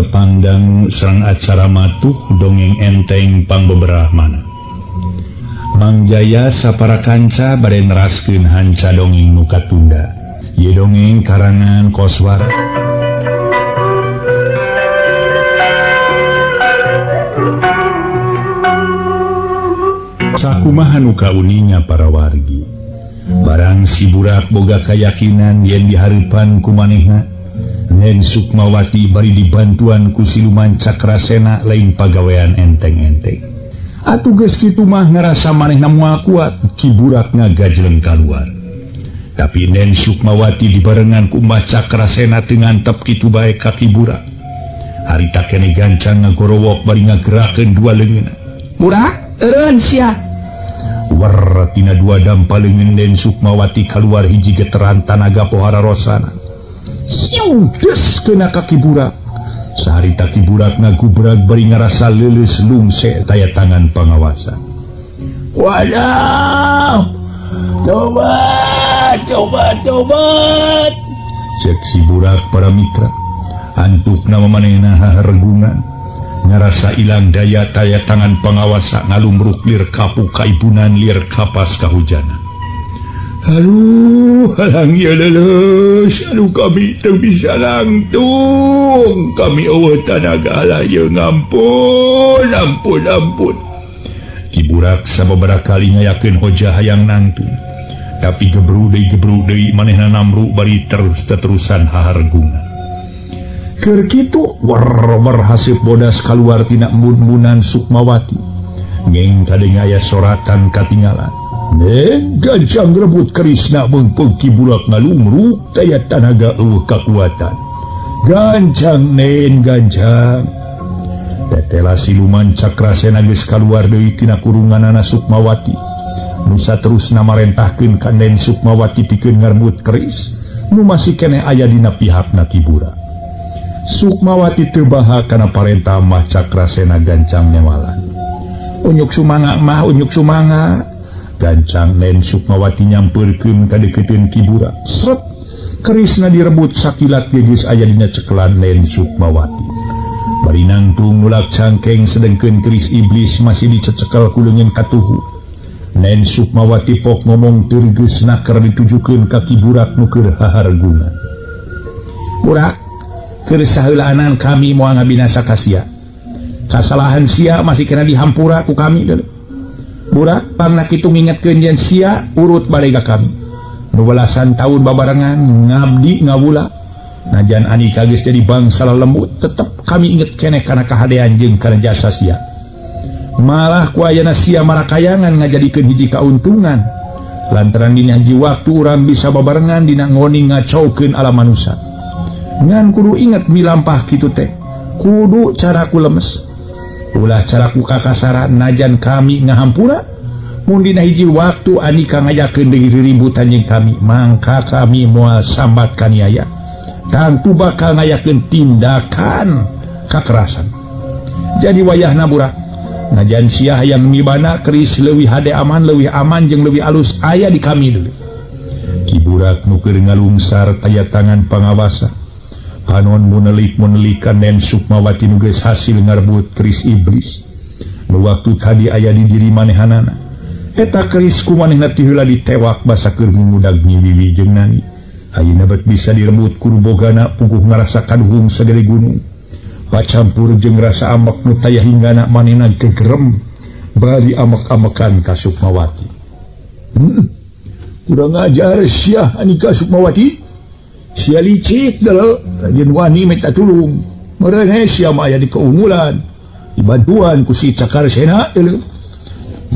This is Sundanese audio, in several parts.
Tepang dangu sareng acara matuh dongeng enteng pangbeberahmana. Mang Jaya sapara kanca bade neraskeun hanca dongeng nu katunda. Ieu dongeng karangan Koswara. Sakumaha nu kauninga para wargi. Barang si burak boga kayakinan yen dihareupan ku manehna Nen Sukmawati bari dibantuan ku siluman Cakrasena lain pagawean enteng-enteng. Atuh geus kitu mah ngarasa manehna moal kuat, Ki Burak ngagajleng kaluar. Tapi Nen Sukmawati dibarengan ku Mbah Cakrasena teu ngantep kitu bae ka Ki Burak. Harita keneh gancang ngagorowok bari ngagerakeun dua leungeunna. Burak, eureun sia. Wer tina dua dampa leungeun Nen Sukmawati kaluar hiji geteran tanaga pohara rosana. Siung des kena kaki burak. Saharita Ki Burak ngagubrag bari ngarasa leuleus lungse taya tangan pengawasan. Wadah, tobat, tobat, tobat. Cek si Burak para mitra. Antukna mamanehna hahargungan. Ngarasa ilang daya taya tangan pengawasa ngalumruk lir kapu kaibunan lir kapas kahujanan. Aduh, halang ya leuleus, aduh kami teu bisa langtung, kami eueuh tanaga lah ye ngampun, ampun, ampun. Ki Burak sababaraha kali ngayakeun hojah hayang nangtung, tapi gebru deui manehna namru bari terus teterusan hahargungan. Keur kitu wer haseup bodas kaluar tina embun-embunan Sukmawati. Ngeng kadenge aya soratan katinggalan. Nen gancang rebut kerisna meungpeung Ki Burak ngalumruk taya tanaga eueuh kakuatan. Gancang nen gancang. Tetela siluman Cakrasena geus kaluar deui tina kurunganana Sukmawati. Nu saterusna marentahkeun ka Nen Sukmawati pikeun ngarebut keris nu masih keneh aya dina pihakna Ki Burak. Sukmawati teu baha kana parentah Mbah Cakrasena gancang nyewalan. Unyuk sumanga mah unyuk sumanga. Gancang Nen Sukmawati nyampeurkeun ka deukeuteuun Ki Burak. Sret kerisna direbut sakilat geus aya dina cekelan Nen Sukmawati. Bari nangtung nulak cangkeng sedengkeun keris iblis masih dicecekel ku leungeun katuhu. Nen Sukmawati pok ngomong teu geus naker ditujukeun ka Ki Burak nu keur hahargungan. Burak, keur saheulaanan kami moal ngabinasa ka sia. Kasalahan sia masih kena dihampura ku kami deuleu. Burak pangna kitu ngingetkeun yen sia urut balega kami. Nu belasan tahun babarengan ngabdi ngawula. Najan Anika geus jadi bangsa lelembut, tetep kami inget keneh kana kahadean jeung kana jasa sia. Malah ku ayana sia marakayangan ngajadikeun hiji kauntungan. Lantaran dina hiji waktu urang bisa babarengan dina ngoni ngacaukeun alam manusia. Ngan kudu inget milampah kitu teh. Kudu caraku lemes. Ulah caraku kakasaran najan kami ngahampura. Mun dina hiji waktu Anika ngajakeun deui riributan jeung kami, mangka kami moal sambat kaniaya. Tangtu bakal ngayakeun tindakan kakerasan. Jadi wayahna burak, najan sia hayang mibana keris leuwih hade aman, leuwih aman jeung leuwih alus aya di kami deui. Ki Burak nu keur ngalungsar taya tangan pangawasa. Panon munelik-munelikan Nen Sukmawati nu geus hasil ngarebut keris iblis. Nu waktu tadi aya di diri manehanana. Eta keris ku manehna ti heula ditewak basa keur ngudag nyiwiwi jeung nani. Ayeuna bet bisa direbut ku bogana puguh ngarasa kaduhung sagede gunung. Pacampur jeung rasa amek nu taya hinggana manehna gegerem bari amek-amekan ka Sukmawati. Kurang ajar sia Anika Sukmawati. Sia licik deuleu, rajin wani minta tulung. Meureun sia mah aya di keunggulan. Dibantuan ku si Cakrasena deuleu.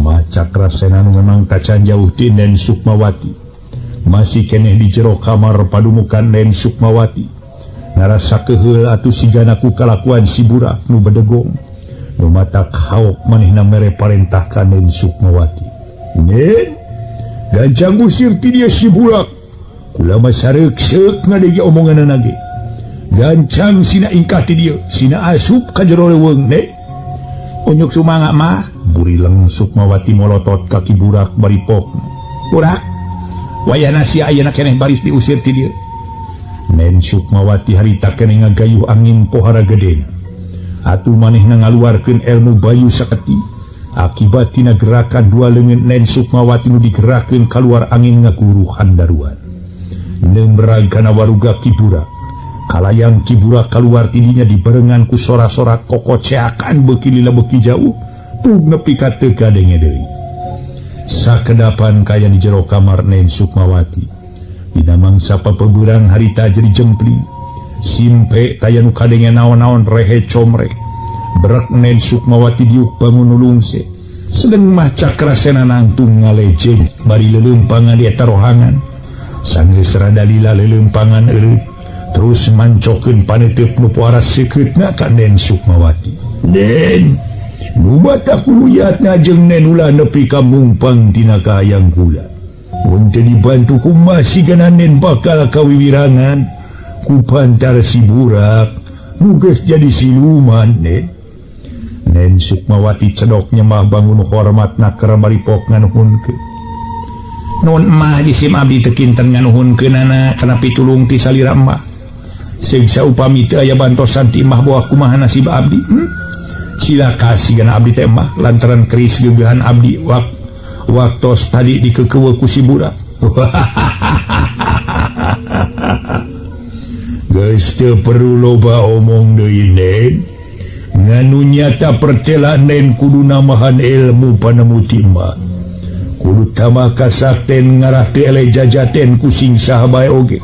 Mbah Cakrasena nu memang tacan jauh ti Nen Sukmawati. Masih keneh di jero kamar padumukan Nen Sukmawati. Ngarasa keheul atuh sigana ku kalakuan si Burak nu bedegong. Nu matak haok manehna mere parentah ka Nen Sukmawati. Nen, gancang usir ti dieu si Burak. Ulama sareuk-seuk ngadege omonganna ge. Gancang sina ingkah ti dieu, sina asup ka jero leuweung ne. Unyuk sumanga mah, burileng Sukmawati molotot ka Ki Burak bari pok. Burak, wayahna sia ayeuna keneh baris diusir ti dieu. Nen Sukmawati harita keneh ngagayuh angin pohara gedena. Atuh manehna ngaluarkeun ilmu Bayu Saketi. Akibat tina gerakan dua leungeun Nen Sukmawati nu digerakkeun kaluar angin ngaguru handaruan. Nembrag kana waruga Ki Burak. Kalayang Ki Burak kaluar tidinya dibarengan ku sora-sora kokoceakan beuki lila beuki jauh, tug nepi ka teu kadenge deui. Sakedapan kaya di jero kamar Nen Sukmawati. Dina mangsa papeberang harita jadi jempling. Simpe taya nu kadenge naon-naon rehe comreh. Brek Nen Sukmawati diuk bangun nulungse. Sedeng mah Cakrasena nangtung ngalejeng bari leuleumpangan di eta rohangan. Sanggeus rada lila leuleumpangan eureut. Terus mancokeun paneuteub nu puara seukeutna ka Nen Sukmawati. Nen, nu batak kuluyatna jeung Nen ulah nepi ka mungpang tina kahayang kula. Mun teu dibantu ku mah sigana Nen bakal kawiwirangan ku pantar si Burak nu geus jadi siluman Nen. Nen Sukmawati cedok nyembah bangun hormatna keur maripok nganuhunkeun. Nuhun emah jisim abdi teu kinten nganuhunkeunana kana pitulung ti salira emah. Seug saupami teu aya bantosan ti emah boa kumaha nasib abdi. Cilaka sigana abdi teh emah lantaran keris geugeuhan abdi waktos tadi dikekeuweuk ku si Burak. Geus teu perlu loba omong deui Nen. Nganu nyata pertela Nen kudu namahan ilmu panemu ti emah. Kudu tambah kasakten ngarah teu eleh jajaten ku sing saha bae oge.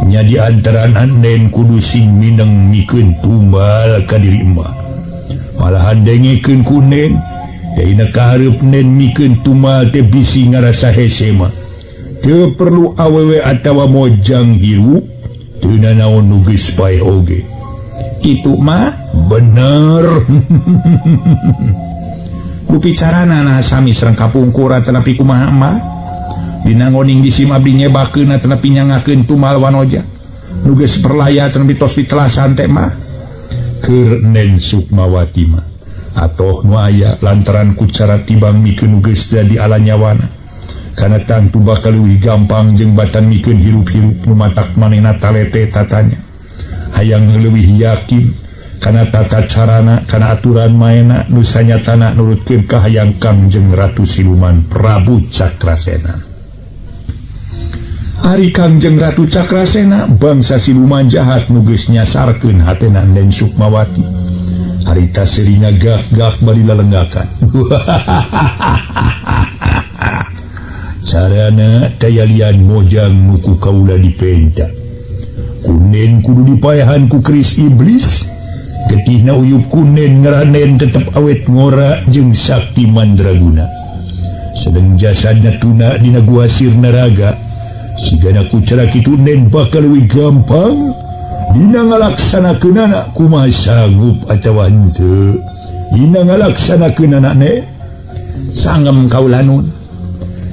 Nya di antarana Nen kudu sing mineng mikeun tumbal ka diri emah. Malahan dengekeun ku Nen, dina kahareup Nen mikeun tumbal teh bisi ngarasa hese mah. Teu perlu awewe atawa mojang hirup, teu nanaon nu geus pae oge. Kitu mah bener. Kupicarana nah sami sareng kapungkur tetapi kumaha mah. Dina ngoning jisim abdi nyebakeun tetapi nyangakeun tumal wanoja. Nu geus perlaya tetapi tos ditelasan teh mah. Keur Nen Sukmawati mah atoh nu aya lantaran ku cara tibang mikeun nu geus jadi ala nyawana. Kana tangtu bakal leuwih gampang jeung batan mikeun hirup-hirup nu matak manehna talete tatanya. Hayang leuwih yakin kana tata carana kana aturan maena nu sanyatana nurutkeun kahayang Kangjeng Ratu Siluman Prabu Cakrasena. Ari Kangjeng Ratu Cakrasena bangsa siluman jahat nu geus nyasarkeun hatena Nen Sukmawati. Harita seurina gak-gak bari lalenggakan. Carana tayalian mojang nu ku kaula dipenta. Kunen kudu dipaehan ku keris iblis. Getihna uyup kunen ngaranen tetep awet ngora jeung sakti mandraguna. Sedeng jasadna tuna dina gua Sirnaraga. Sigana ku cara kitu Nen bakal leuwih gampang dina ngalaksanakeunana kumaha sanggup atawa henteu. Dina ngalaksanakeunana ne sangem kaula nun.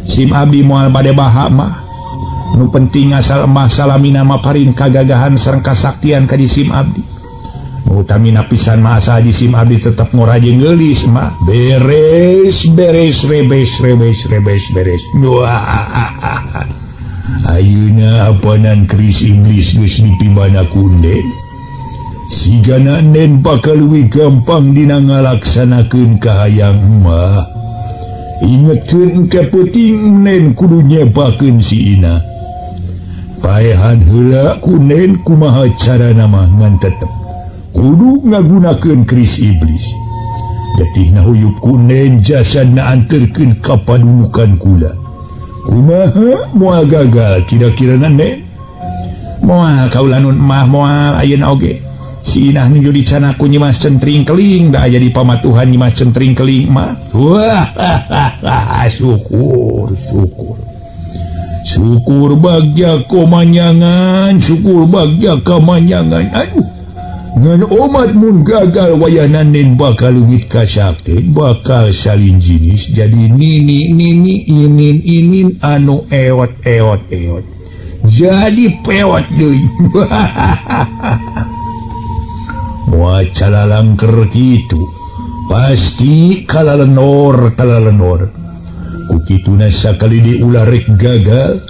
Sim abdi moal bade baha mah. Nu penting asal emah salamina maparin kagagahan sareng kasaktian ka jisim abdi. Nu utamina pisan mah asa jisim abdi tetep ngora jeung geulis mah. Beres beres rebes rebes rebes beres. Wah. Ayeuna apanan keris iblis geus dipibana ku Nen. Sigana Nen bakal leuwih gampang dina ngalaksanakeun kahayang emah. Ingetkeun engke peuting Nen kudu nyebakeun si Ina. Paehan heula ku Nen kumaha carana mah ngan tetep kudu ngagunakeun keris iblis. Getihna huyup ku Nen jasadna anterkeun ka padunukan kula. Kumaha moal gagal kira-kira Nen? Moal kaula nun mah moal ayeuna oge. Si Inah nuju dicana ku Nyimas Centring Keling da aya di pamatuhan Nyimas Centring Keling mah. Wah, syukur syukur. Syukur bagja komanyangan, syukur bagja kamanyangan. Aduh, ngan omat mun gagal wayahna Nen bakal leungit kasakti, bakal salin jinis jadi nini nini inin inin anu ewot ewot ewot. Jadi pewot deui. Moal calalangker kitu pasti kalalenor kalalenor. Ku kituna sakali diulah rek gagal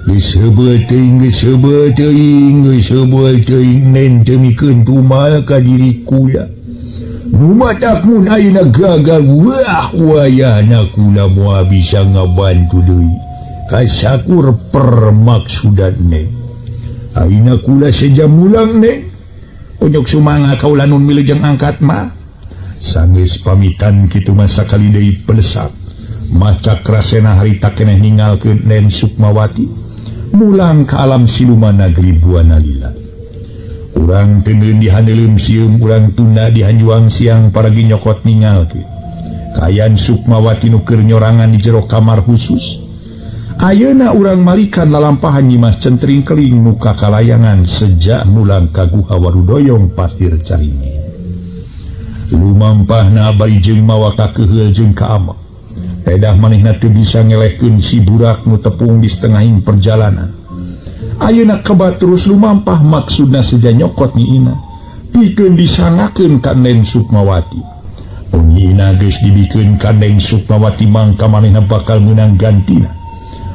geus heubeul teuing geus heubeul teuing geus heubeul teuing Nen teu mikeun tumal ka diri kula. Nu matak mun ayeuna gagal wah wayahna kula moal bisa ngabantu deui. Kasakur permaksudan Neng. Ayeuna kula seja mulang Neng. Onyok sumanga kaula nun milujeng angkat mah. Sanggeus pamitan kitu mah sakali deui pelesak. Mah Cakrasena harita keneh ningalkeun Nen Sukmawati mulang ka alam siluman negeri Buana Lila. Urang teuneun dihaneuleum sieum, urang tunda dihanjuang siang paragi nyokot ningalkeun. Kaayaan Sukmawati nu keur nyorangan di jero kamar khusus. Ayeuna urang malikan lalampahan Nyimas Centring Keling nu kakalayangan sejak mulang ka Guha Warudoyong Pasir Caringin. Lumampahna bari jeung mawa kakeheul jeung kaamek. Pedah manehna teu bisa ngelehkeun si burak nu tepung di setengahing perjalanan. Ayeuna kebat terus lumampah maksudna seja nyokot Nyi Ina pikeun disangakeun ka Nen Sukmawati. Pun Nyi Ina geus dibikeun ka Nen Sukmawati mangka manehna bakal meunang gantina.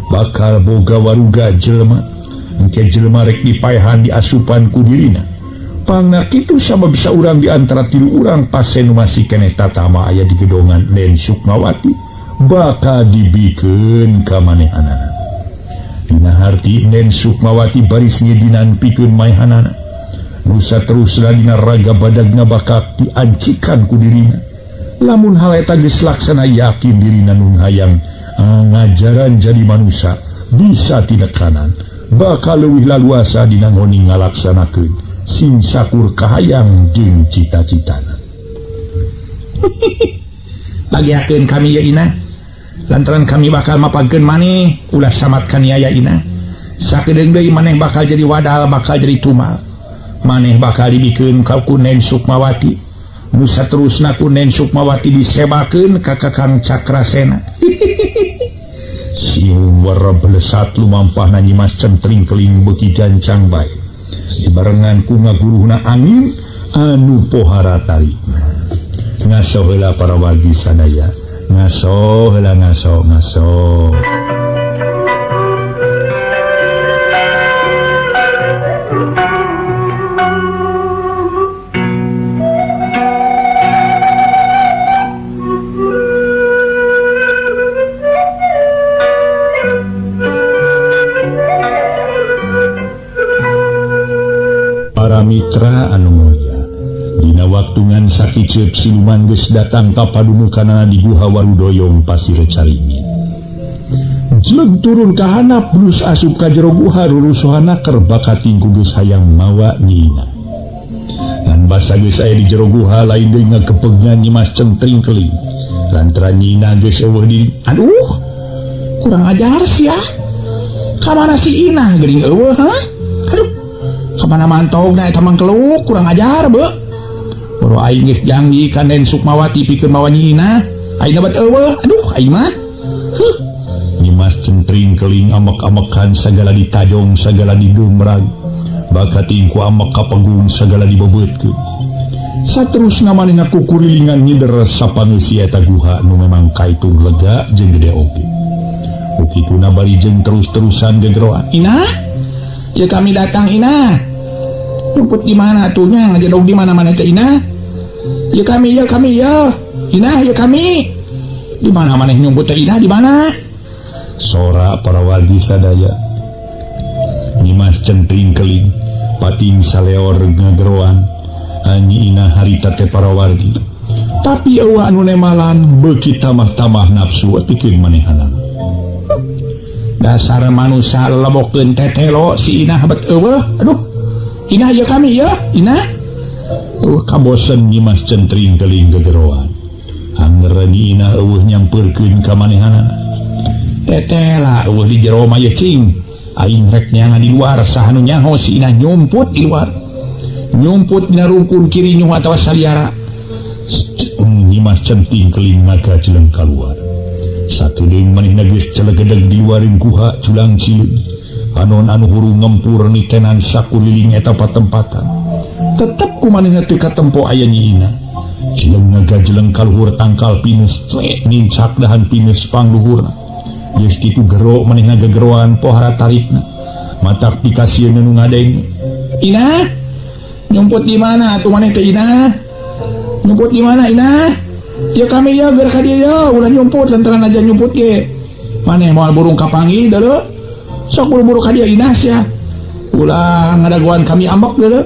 Bakal boga waruga jelema, engke jelema rek dipaehan diasupan ku dirina. Pangna kitu sabab saurang di antara tilu urang pasen masih keneh tatama aya di gedongan Nen Sukmawati bakal dibikeun ka manehanana. Dina harti Nen Sukmawati baris ngidinan pikeun maehanana. Nu saterusna dina raga badagna bakal diancikan ku dirina. Lamun hal eta geus laksana yakin dirina nu hayang ngajaran jadi manusia bisa tinekanan bakal leuwih laluasa dina ngoni ngalaksanakeun sing sakur kahayang jeung cita-citana. Bagiakeun kami ya Ina, lantaran kami bakal mapagkeun maneh ulah samat kaniaya Ina. Sakedeung deui maneh bakal jadi wadal, bakal jadi tumal. Maneh bakal dibikeun ka ku Nen Sukmawati. Nu saterusna ku Nen Sukmawati disebakeun ka Kakang Cakrasena. Siung wara belesat lumampahna Nyimas Centring Keling beuki gancang bae. Dibarengan ku ngaguruhna angin anu pohara tarikna. Ngaso heula para wargi sadaya. Ngaso heula ngaso ngaso. Para mitra anu mulya, dina waktungan sakiceup siluman geus datang ka padumukanana di Guha Warudoyong Pasir Caringin. Jleg turun ka handap blus asup ka jero guha rurusuhana keur bakating ku geus hayang mawa Nyi Ina. Ngan basa geus aya di jero guha lain deui ngagepegna Nyimas Centring Keling. Lantaran Nyi Ina geus eueuh diri, aduh, kurang ajar sia. Ka mana si Ina geuning eueuh ha? Aduh, kamana mantogna eta mangkeluk kurang ajar beuh. Boro aing geus janji ka Nen Sukmawati pikeun mawa Nyi Ina, aing dapat eueuh. Aduh, aing mah. Heuh. Nyimas Centring Keling amek-amekan sagala ditajong sagala digembrag. Bakating ku amek kapegung sagala dibebeutkeun. Saterusna manehna kukurilingan nyider sapangeusi eta guha nu memang kaitung lega jeung gede oge. Ukituna bari jeung terus-terusan gegeroan. Ina, ya kami datang Ina. Rumput di mana atuhnya ngajedog di mana-mana teh Ina? Ya kami, ya kami, ya. Ina, ya kami. Di mana maneh nyumput teh Ina di mana? Sora para wargi sadaya. Nyimas Centring Keling pating saleor ngageroan. Nyi Ina harita teh para wargi. Tapi eueuh anu nemalan beuki tamah-tamah nafsu pikeun manehanana. Dasar manusia lebokeun tetelo si Ina bet eueuh. Aduh. Ina ya kami ya, Ina. Kabosen Nyimas Centring Keling gegeroan. Anger Nyi Ina eueuh nyampeurkeun ka manehanana. Tetela eueuh di jero mah ye cing. Aing rek neangan di luar saha nu nyaho si Ina nyumput di luar. Nyumput dina rungkun kiri nyuh atawa saliara. Nyimas Centring Keling ngagajeleng kaluar. Sakedeung manehna geus celegedeg di luareun guha culang cileung. Anon anu hurung ngempur nitenan sakuliling eta patempatan. Tetep ku manehna teu katempo aya Nyi Ina. Cileung ngagajeleng kaluhur tangkal pinus trek nincak dahan pinus pangluhurna. Geus kitu gero manehna gegeroan pohara tarikna. Matak pikasieun nu ngadeng. Ina, nyumput di mana atuh maneh teh Ina? Nyumput gimana Inah? Ya kami ya geura ka dieu ya ulah nyumput lantaran aja nyumput ge. Maneh moal burung kapanggih deuleu. Sok buru-buru ka dieu Inah sia. Ulah ngadagoan kami ambek deuleu.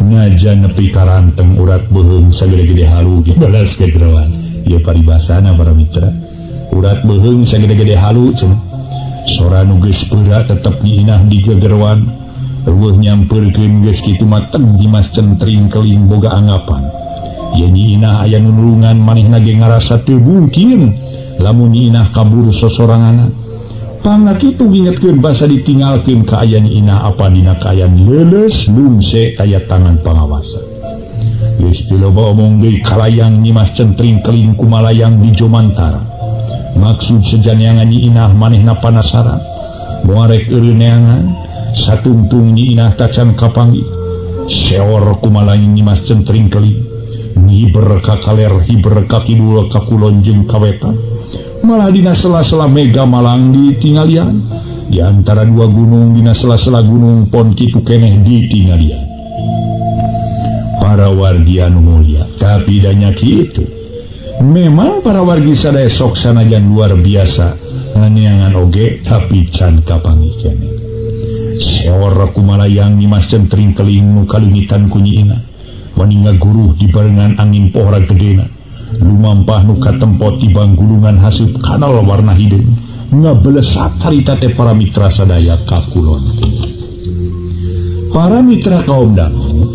Ngajan nepi ka ranteng urat beuheung sagede-gede halu ge balas kegeroan. Ieu paribasana para mitra. Urat beuheung sagede-gede halu cenah. Sora nu geus peura tetep Nyi Inah digegeroan. Eueuh nyampeurkeun geus kitu mah teng Nyimas Centring Keling boga anggapan. Ye Nyi Inah aya nu nulungan manehna ge ngarasa teu mungkin lamun Nyi Inah kabur sosoranganan. Pangna kitu ngingetkeun basa ditinggalkeun ka aya Nyi Inah apa dina kaayaan leuleus lungse kaya tangan pangawasa. Geus teu loba omong deui kalayang Nyimas Centring Keling kumalayang di Jomantara. Maksud sejaneangan Nyi Inah manehna panasaran. Moal rek eureun neangan satungtung Nyi Inah tacan kapanggih. Seor kumalayang Nyimas Centring Keling. Hiber ka kaler, hiber ka kidul, ka kulon jeung ka wetan. Malah dina sela-sela mega malang ditinggalian. Di antara dua gunung dina sela-sela gunung pon kitu keneh ditinggalian. Para wargi anu mulia, tapi danya kitu. Memang para wargi sadaya sok sanajan luar biasa nganeangan oge tapi can kapanggih keneh. Seor kumalayang Nyimas Centring Keling nu kalungitan ku Nyi Inah. Wani ngaguruh dibarengan angin pohra gedena. Lumampah nu katempo tibang gulungan haseup kanal warna hideung. Ngabelesat harita teh para mitra sadaya kakulon. Para mitra kaum dangu,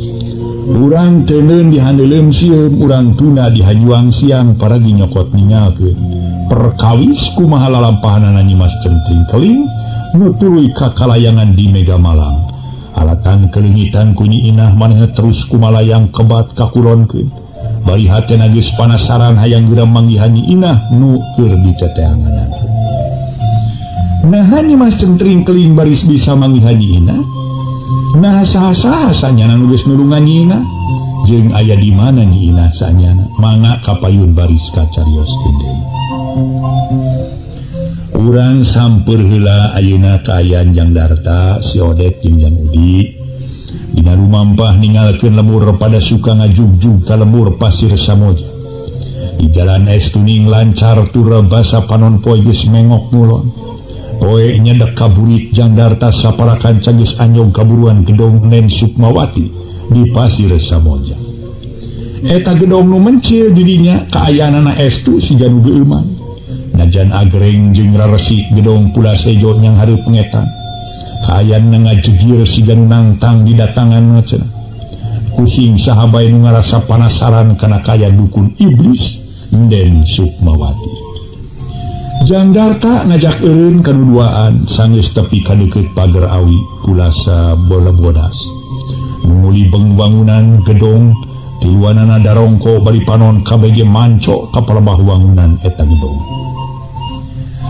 urang teuneun dihandeuleum sieun, urang tuna dihanyuang siang para ginyokot ningalkeun. Perkawis kumaha lalampahanana Nyimas Centring Keling nu tuluy ka kalayangan di Mega Malang. Alatan kelengitan ku Nyi Inah manehna terus kumalayang kebat kakulonkeun. Bari hatena geus panasaran hayang geura manggihan Nyi Inah nu keur diteteanganana. Naha Nyimas Centring Keling baris bisa manggihan Nyi Inah? Nah saha-saha sanyana nu geus nulungan Nyi Inah? Jeung aya di mana Nyi Inah sanyana? Mangga kapayun baris kacarioskeun deui. Urang sampeur heula ayeuna kaayaan Jang Darta, si Odet jeung Jang Udi. Dina rumampah ninggalkeun lemur pada suka ngajugjug ka lemur pasir Samoja. Di jalan es tuning lancar tur basa panon poe geus mengok ngulon. Poe nyedek kaburit Jang Darta saparakan geus anyog kaburuan gedong Nen Sukmawati di pasir Samoja. Eta gedong nu mencil didinya kaayaanana estu siga nu geueuman. Najan agreng jeung raresik gedong pula sejo nyang hareup ngetan. Kaayaan ngajegir siga nu nangtang didatangan cenah. Kusing saha bae nu ngarasa panasaran kana kaya dukun iblis Nden Sukmawati. Jang Darta ngajak eureun ka nu duaan sanggeus tepi ka deukeut pager awi pulasa bola bodas. Nunguli bangunan gedong tiluanana darongko bari panon kabeh ge manco ka palebah wangunan eta gedong.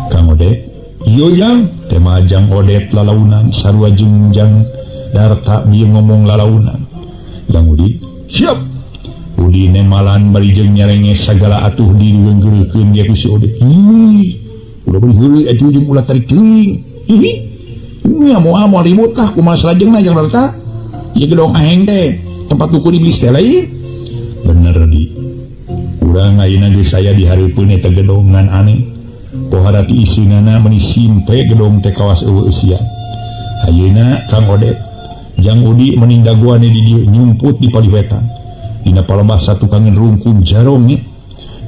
Kang Odet, yo yang tema Jang Odet lalaunan sarua jeung Jang Darta bieu ngomong lalaunan. Jang Udi, siap. Udi nemalan bari jeung nyarenge sagala atuh digeunggeurkeun ge ku si Odet. Ih, ulah bari heureuy atuh jeung ulah tarik teuing. Ih, nya moal moal ribut kah kumaha salajengna Jang Darta? Ieu gedong aheng teh tempat dukun iblis teh lain. Bener di. Urang ayeuna geus aya di hareupeun eta gedong ngan aneh. Pohara ti isinana meuni simpe gedong teh kawas eueuh eusian. Ayeuna Kang Odet, Jang Udi mending dagoan di dieu nyumput di paliwetan. Dina palebah satukangeun rungkung jarong nya.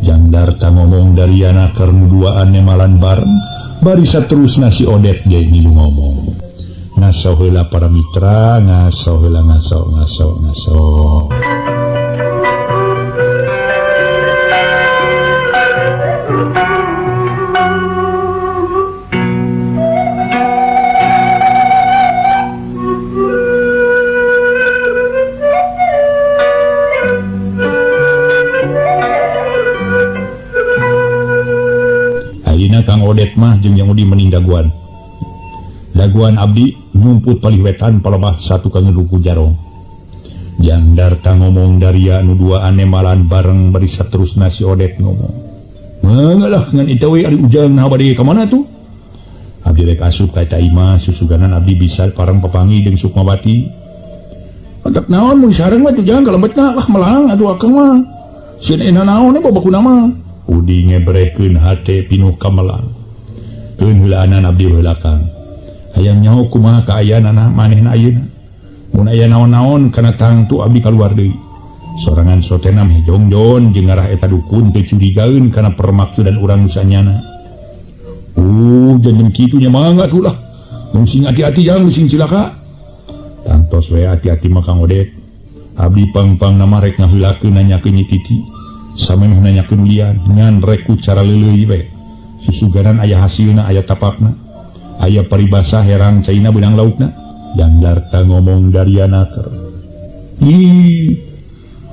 Jang Darta ngomong dariana keur nu duaan nemalan bareng, bari saterusna si Odet ge ngilu ngomong. Ngaso heula para mitra, ngaso heula ngaso ngaso ngaso. Ayeuna Kang Odet mah jeung Jang Udi mending daguan. Daguan abdi nyumput palih wetan palebah satu kangen ruku jarong. Jang Darta ngomong daria nu duaan nemalan bareng bari saterusna si Odet ngomong. Mangga lah ngan eta we ari ujang nah bade ka mana tuh? Abdi rek asup ka eta imah susuganan abdi bisa pareng papanggih jeung Sukmawati. Mantap naon mun sareng mah teh jang kalebetna lah melang atuh akang mah. Sieun aya naon babaku nama. Udi ngebrekeun hate pinuh kamelang. Keun heulaanan abdi heula Kang. Hayang nyaho kumaha kaayaanana manehna ayeuna. Mun aya naon-naon kana tangtu abdi kaluar deui. Sorangan sotena meh jongjon jeung ngarah eta dukun teu curigaeun kana permaksudan urang nu sanyana. Jangan kitu nya mangga tuh lah. Mun sing hati-hati jang sing cilaka. Tangtos we hati-hati mah Kang Odet. Abdi pang-pang nama rek ngaheulakeun nanyakeun Nyi Titi. Samemeh nanyakeun lian ngan rek ku cara leuleuy we. Susuganan aya hasilna aya tapakna. Aya paribasa herang caina beunang laukna. Jang Darta ngomong dariana ker. Ih,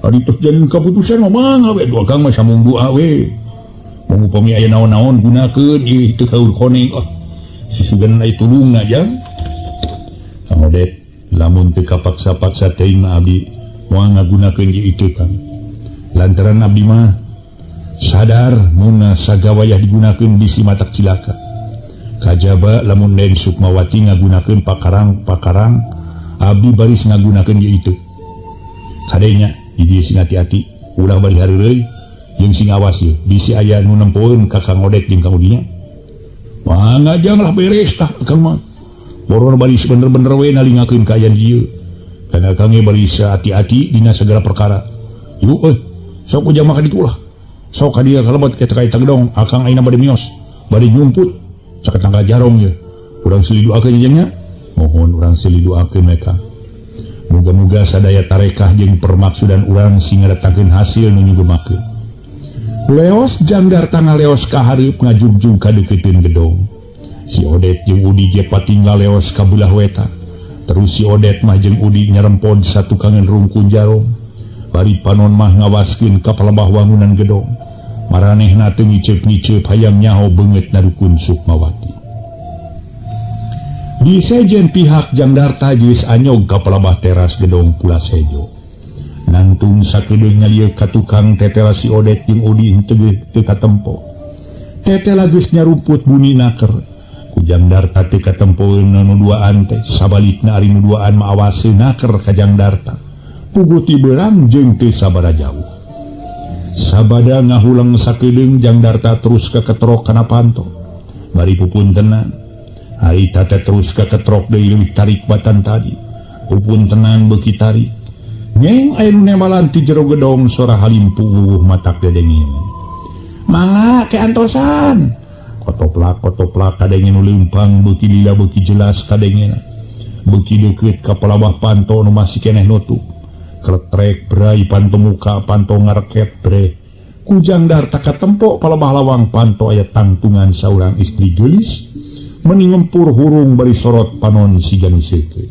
ari tos jangan kaputusan mah mangga we dua Kang mah samung doa we. Mun upami aya naon-naon gunakeun ieu teu kaur koneng. Oh, susuganan aya tulungna jang. Kang Odet lamun teu kapaksa-paksa teuing mah abdi moal ngagunakeun ieu itu Kang. Lantaran abdi mah sadar mun sagawayah digunakeun bisi matak cilaka. Kajaba lamun Den Sukmawati ngagunakeun pakarang-pakarang abdi baris ngagunakeun ieu itu. Kadenya di dieu sing hati-hati ulah bari hareureuy jeung sing awas ieu bisi aya nu nempoeun ka Kang Odet jeung Kang Udinya. Wah ngajang lah beres tah Kang mah. Boror baris bener-bener we nalingakeun kaayaan dieu. Kana Kang ge baris hati-hati dina segala perkara. Yuk euy, sok ujang mah ka ditu lah. Sok ka dieu kalebet ka eta gedong, Akang ayeuna bade mios, bade nyumput caket tanggal jarong ye. Urang silih doakeun jeung nya. Mohon urang silih doakeun we Kang. Muga-muga sadaya tarekah jeung permaksudan urang sing ngadatangkeun hasil nu nyugemakeun. Leos Jang Darta ngaleos ka hareup ngajugjug ka deukeuteuun gedong. Si Odet jeung Udi ge patinggal leos ka beulah wetan. Terus si Odet mah jeung Udi nyerempod satukangan rungkun jarong. Bari panon mah ngawaskeun ka palebah wangunan gedong. Maranehna teu ngiceup-ngiceup hayang nyaho beungeut na dukun Sukmawati. Di sejen pihak Jang Darta geus anyog ka palebah teras gedong Pulas Hejo. Nangtung sakedeung nyalieu ka tukang tetela si Odet jeung Udi henteu teu katempo. Tetela geus nyarumput buni naker. Ku Jang Darta teu katempoeun nu duaan teh, sabalikna ari nu duaan mah awaseun naker ka Jang Darta. Puguh ti beurang jeung teu sabada jauh. Sabada ngahuleng sakedeung Jang Darta terus kaketrok kana panto. Bari pupuntenan. Harita teh terus kaketrok deui leuwih tarik batan tadi. Pupuntenan beuki tarik. Ngeng aya nu nembalan ti jero gedong sora halimpu wuwuh matak dedengin. Mangga ke antosan. Kotoplak kotoplak kadenge nu leumpang beuki lila beuki jelas kadengena. Beuki deukeut ka palabah panto nu masih keneh nutup. Kletrek brai panto muka panto ngareket bre. Ku Jang Darta katempo palebah lawang panto aya tangtungan saurang istri geulis meni ngempur hurung bari sorot panon siga nu seukeuh.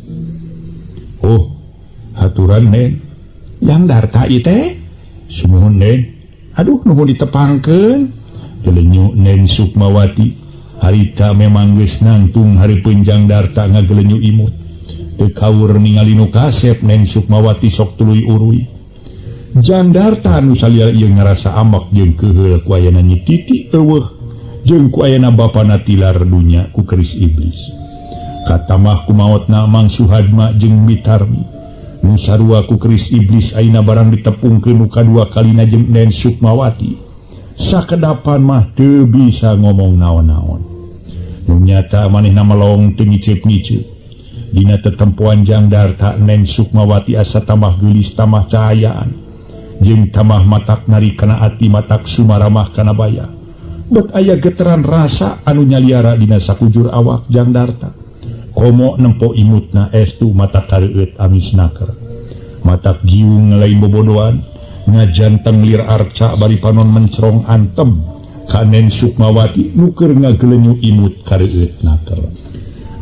Oh, haturan Nen. Jang Darta ieu teh? Sumuhun Nen. Aduh nuhun ditepangkeun. Gelenyu Nen Sukmawati. Harita memang geus nangtung hareupeun Jang Darta ngagelenyu imut. Teu kaur ningali nu kasep Nen Sukmawati sok tuluy uruy. Jang Darta nu saliar ieu ngarasa ambek jeung keuheul ku ayana Nyi Titi eueuh jeung ku ayana bapana tilar dunya ku keris iblis. Katamah ku maotna Mang Suhadma jeung Mitarmi. Nu sarua ku keris iblis ayeuna barang ditepungkeun nu kadua kalina jeung Nen Sukmawati. Sakedapan mah teu bisa ngomong naon-naon. Nu nyata manehna melong teu ngiceup-ngiceup. Dina tetempoan Jang Darta Nen Sukmawati asa tambah geulis tambah cahayaan. Jeung tambah matak nari kana ati matak sumaramah kana baya. Bet aya geteran rasa anu nyaliara dina sakujur awak Jang Darta. Komo nempo imutna estu matak kareueut amis naker. Matak giung ngalain bobodoan, ngajanteng lir arca bari panon mencrong antem ka Nen Sukmawati nu keur ngagelenyu imut kareueut naker.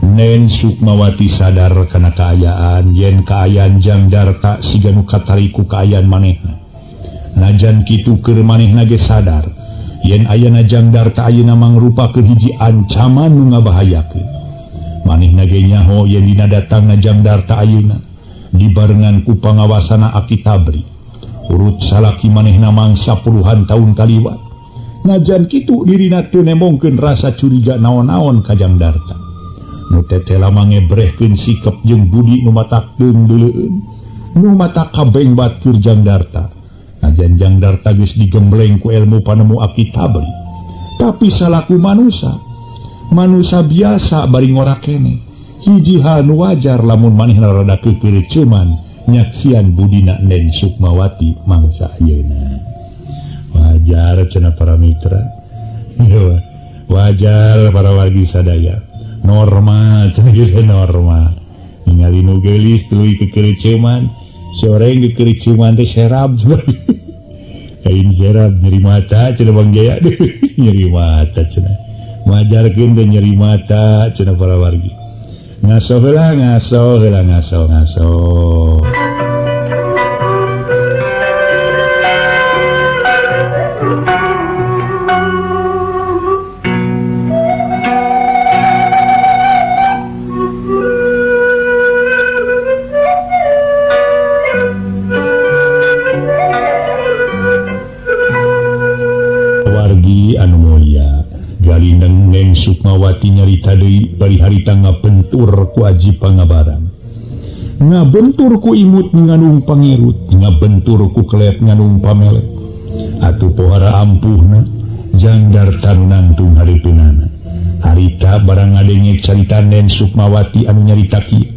Nen Sukmawati sadar kana kaayaan yen kaayaan Jang Darta siga nu katariku kaayaan manehna. Najan kitu keur manehna ge sadar yen ayana Jang Darta ayeuna mangrupakeun hiji ancaman nu ngabahayakeun. Manehna ge nyaho yen dina datangna Jang Darta ayeuna dibarengan ku pangawasana Aki Tabri. Urut salaki manehna mangsa puluhan tahun kaliwat. Najan kitu dirina teu nembongkeun rasa curiga naon-naon ka Jang Darta. Nu tetela mangebrehkeun sikep jeung budi nu matak deung deuleueun, nu matak kabengbat keur Jang Darta. Sanajan Jang Darta geus digembleng ku ilmu panemu Aki Tabri, tapi salaku manusa, manusa biasa bari ngora keneh. Hiji hal nu wajar lamun manehna rada keukeureumeuman nyaksian budina Nen Sukmawati mangsa ayeuna. Wajar cenah para mitra. Wajar para wargi sadaya. Normal cenah geus normal. Ningali nu geulis tuluy keukeureumeuman, soreng keukeureumeuman teh serab. Kain serab nyeri mata cenah Bang Jaya. Nyeri mata cenah. Wajarkeun teh nyeri mata cenah para wargi. Ngaso heula ngaso heula ngaso ngaso. Wargi anu mulia, Galindeng Neng Sukmawati nyarita deui bari harita ngabentur ku aji pangabarang. Ngabentur ku imut nganung pangirut, ngabentur ku kelet nganung pamelet. Atuh pohara ampuhna, Jang Darta nu nangtung hareupeunana. Harita barang ngadenge carita Nen Sukmawati anu nyarita kieu.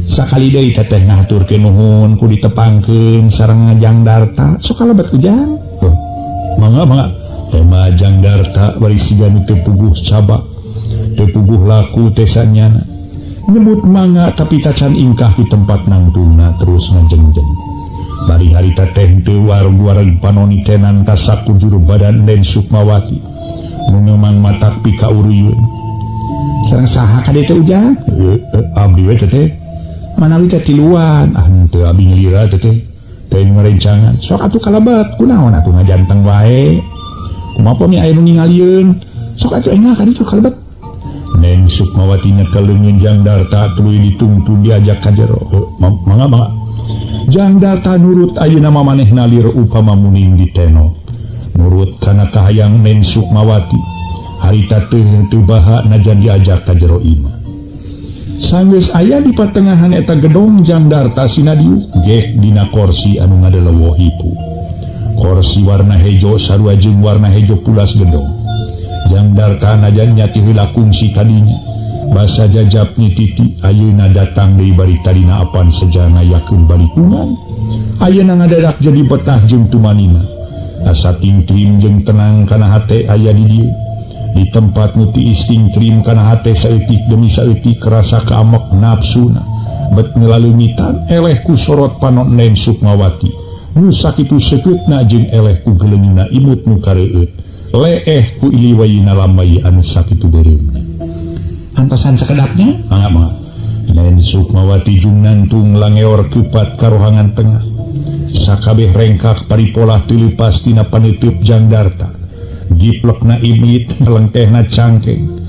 Sakali deui teteh ngahaturkeun nuhun ku ditepangkeun sareng Jang Darta, sok kalebet ujang. Tuh, mangga mangga. Tema Jang Darta bari siga nu teu puguh cabak, teu puguh laku teh sanyana. Nyebut mangga tapi tacan ingkah di tempat nangtungna terus ngajengjeng. Bari harita teh teu wareg-wareg panoni tenan tasakujur badan Nen Sukmawati. Nu memang matak pikauruyun. Sareng saha ka dieu teh ujang? Abdi we teh. Manawi teh tiluan, ah henteu abdi nyalira teh teh. Teh ngarencangan. Sok atuh kalebet, kunaon atuh ngajanteng wae. Kumaha pami aya nu ningalieun? Sok atuh engah ka ditu kalebet. Neng Sukmawati nyekel leungeun Jang Darta tuluy ditungtun diajak ka jero. Mangga mangga. Jang Darta nurut ayeuna mah manehna lir upama muning diteno. Nurut kana kahayang Neng Sukmawati. Harita teh teu baha najan diajak ka jero imah. Sanggeus aya di patengahan eta gedong Jang Darta sinadiuk gek dina korsi anu ngadelewoh hipu. Korsi warna hejo sarua jeung warna hejo pulas gedong. Jang Darta najan nyati heula kungsi kadinya. Basa jajap nyititi ayeuna datang deui bari tadina apan seja ngayakeun balikungan. Ayeuna ngadadak jadi betah jeung tumanina. Asa tingtrim jeung tenang kana hate aya di dieu. Di tempat nu tiis tingtrim kana hate saeutik demi saeutik rasa kaamek nafsuna. Bet ngalalumitan eleh ku sorot panon Nen Sukmawati. Nu sakitu sekeutna jeung eleh ku geleungna imut nu kareueut. Leeh ku iliwayina lambai anu sakitu beureumna. Antosan sakedapnya? Mangga mangga. Nen Sukmawati jung nantung langeor keupat ka rohangan tengah. Sakabeh rengkak paripolah teu leupas tina paneuteub Jang Darta. Giplekna imit, lengkehna cangkeng.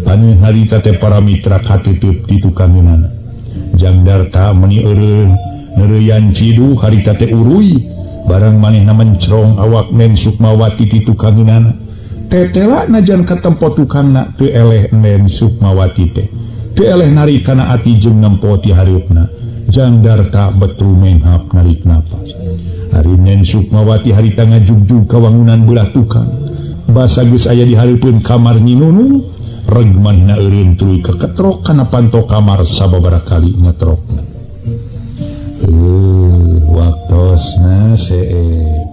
Paneun harita teh para mitra kateuteub di tukangeunana. Jang Darta meuni eureun, neureuyan ciduh harita teh uruy. Barang manehna mencrong awak Nen Sukmawati ti tukangeunana. Tetela najan katempo tukangna teu eleh Nen Sukmawati teh. Teu eleh narik kana ati jeung nempo ti hareupna. Jang Darta betru menghap narik napas. Ari Nen Sukmawati harita ngajugjug ka wangunan belah tukang. Basa geus aya di hareupeun kamar Nyi Nunung, reg manehna eureun tuluy keketrok kana panto kamar sababaraha kali ngetrokna. Waktosna seep.